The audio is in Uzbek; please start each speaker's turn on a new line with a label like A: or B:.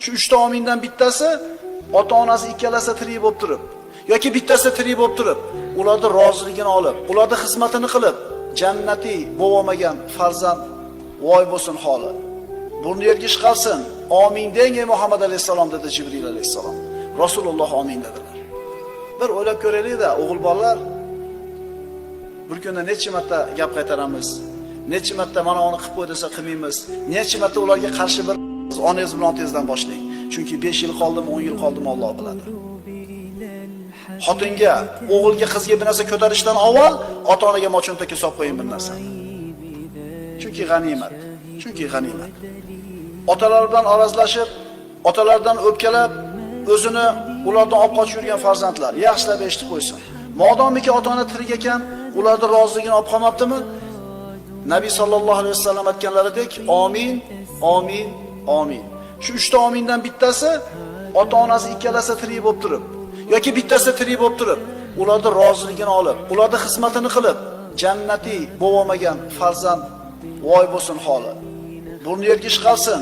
A: Shu uchta omindan bittasi ota-onasi ikkalasi tirik bo'lib turib yoki bittasi tirik bo'lib turib, ularni roziligini olib, ularni xizmatini qilib, jannatiy bo'lmagan farzand voy bo'lsin holi. Burni yerga ishqalsin. Omin deng ey Muhammad alayhisalom dedi Jibril alayhisalom. Rasululloh omin dedilar. Bir o'ylab ko'raylik-da, o'g'il bolalar, bir kunda necha marta gap qaytaramiz, necha marta mana uni qilib qo'y desa qilmaymiz, necha marta ularga qarshi bir onangiz bilan otangizdan boshlang. Chunki 5 yil qoldimi, 10 yil qoldimi Alloh biladi. Xotinga, o'g'ilga, qizga bir narsa ko'tarishdan avval ota-onaga mochontakka solib qo'ying bir narsani. Chunki g'animat. Chunki g'animat. Otalar bilan arazlashib, otalardan o'pkalab, o'zini ulardan olib qochib yurgan farzandlar yaxshilab eshitib qo'ysin. Modomiki ota-ona tirik ekan, ularni roziligini olib qolmabdimi? Nabiy sallallohu alayhi vasallam aytganlaridek, omin, omin, omin. Shu uchta omindan bittasi ota-onasi ikkalasi tirik bo'lib turib yoki bittasi tirik bo'lib turib, ularni roziligini olib, ularni xizmatini qilib, jannatiy bo'lmagan farzand voy bo'lsin holi. Burni yerga ishqalsin.